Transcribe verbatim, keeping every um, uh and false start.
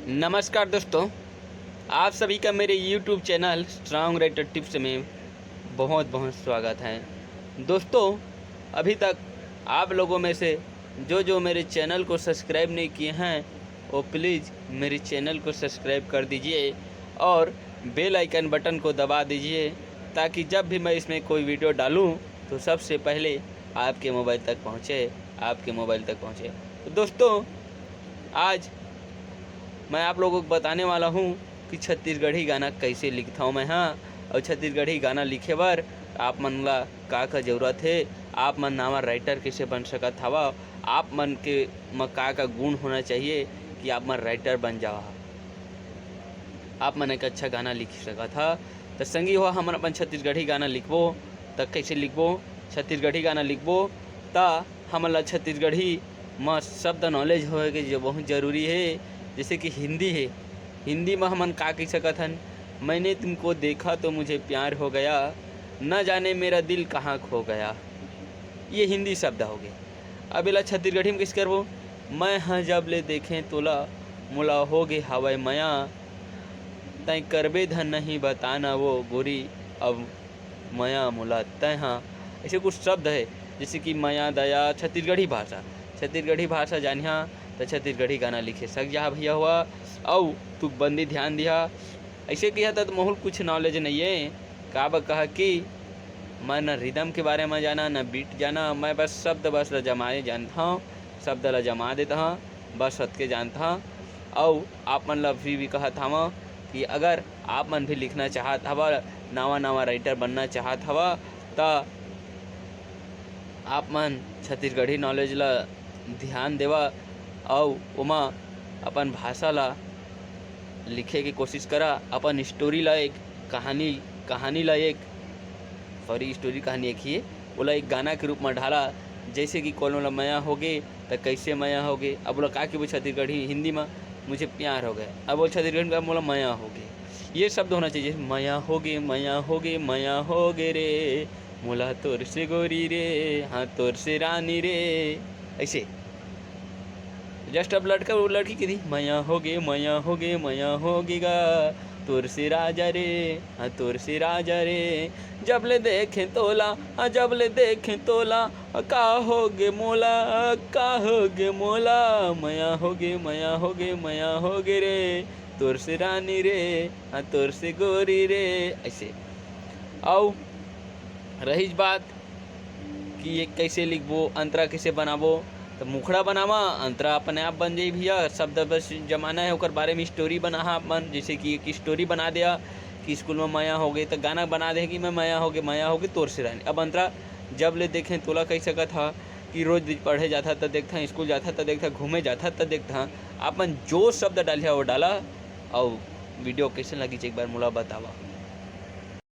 नमस्कार दोस्तों, आप सभी का मेरे YouTube channel strong writer tips में बहुत बहुत स्वागत है। दोस्तों, अभी तक आप लोगों में से जो जो मेरे चैनल को सब्सक्राइब नहीं किए हैं, वो प्लीज़ मेरे चैनल को सब्सक्राइब कर दीजिए और बेल आइकन बटन को दबा दीजिए, ताकि जब भी मैं इसमें कोई वीडियो डालूं तो सबसे पहले आपके मोबाइल तक पहुंचे, आपके मोबाइल तक पहुंचे। तो दोस्तों, आज मैं आप लोगों को बताने वाला हूँ कि छत्तीसगढ़ी गाना कैसे लिखता हूँ मैं, हाँ। और छत्तीसगढ़ी गाना लिखे बर आप मन ला का का जरूरत है, आप मन नावा राइटर कैसे बन सकत हवा, आप मन के म का का गुण होना चाहिए कि आप मन राइटर बन जावा, आप मन एक अच्छा गाना लिख सकत हा। तो संगी हो, हमन अपन छत्तीसगढ़ी गाना लिखबो, त कैसे लिखबो? छत्तीसगढ़ी गाना लिखबो, त हमन ला छत्तीसगढ़ी म शब्द नॉलेज होए के जो बहुत जरूरी है। जैसे कि हिंदी है, हिंदी म हमन का कह सकत हन, "मैंने तुमको देखा तो मुझे प्यार हो गया, न जाने मेरा दिल कहाँ खो गया।" ये हिंदी शब्द हो गए। अब एला छत्तीसगढ़ी में कैसे करबो? "मैं ह जब ले देखें तोला, मोला हो गे हावय मया, तैं करबे धन नहीं बताना वो गोरी, अब मया मोला तैं हा।" ऐसे कुछ शब्द है, जैसे कि मया, दया, छत्तीसगढ़ी भाषा, छत्तीसगढ़ी भाषा जानिहा त छत्तीसगढ़ी गाना लिखे सक जाहा भैया हुआ। अउ तू बंदी ध्यान दिहा, ऐसे किहा त मोहल कुछ नॉलेज नहीं है। का बर कहा कि मैं न रिदम के बारे में जाना, न बीट जाना, मैं बस शब्द बस ल जमाए जानत हौं, शब्द ल जमा देत हौं, बस अतके जानत हौं। अउ आप मन ल फिर भी कहत हवं कि अगर आप मन भी लिखना चाहत हवा, नावा नावा राइटर बनना चाहत हवा, त आप मन छत्तीसगढ़ी नॉलेज ल ध्यान देवा अउ ओमा अपन भाषा ल लिखे के कोशिश करा, अपन स्टोरी ल एक कहानी, कहानी ल एक, सॉरी, स्टोरी कहानी एक ही है, ओला एक गाना के रूप में ढाला। जैसे कि कोनो ला मया हो गे, त कैसे मया हो गे? अब ओला का कि वो छत्तीसगढ़ी हिंदी में, "मुझे प्यार हो गया।" अब वो छत्तीसगढ़ी में मोला मया हो गे, ये शब्द होना चाहिए, "मया हो गे, मया हो गे, मया हो गे रे, मोला तोर से गोरी रे, हाँ तोर से रानी रे।" ऐसे जस्ट अब लड़का वो लड़की कही, "मया हो गे, मया हो गे, मया हो गे गा, तोर से राजा रे, हाँ तोर से राजा रे, जब ले देखे तोला, हाँ जब ले देखे तोला, हाँ का हो गे मोला, हाँ का हो गे मोला, मया हो गे, मया हो गे, मया हो गे रे, तोर से रानी रे, हाँ तोर से गोरी रे।" ऐसे। अउ रहीच बात कि ये कैसे लिखबो, अंतरा कैसे बनाबो, तो मुखड़ा बनावा, अंतरा अपने आप बन जाई भैया। शब्द बस जमाना है, ओकर बारे में स्टोरी बनाहा अपन, जैसे कि एक स्टोरी बना दिया कि स्कूल में मया हो गई, तो गाना बना दे कि मैं मया हो गई, मया हो गई तोर से रानी। अब अंतरा जब ले देखें तोला कह सकत हा कि रोज पढ़े जाथा त देखथा, स्कूल जाथा त देखथा, घूमे जाथा त देखथा, अपन जो शब्द डालिया वो डाला। अउ वीडियो कैसे लगी एक बार मोला बतावा।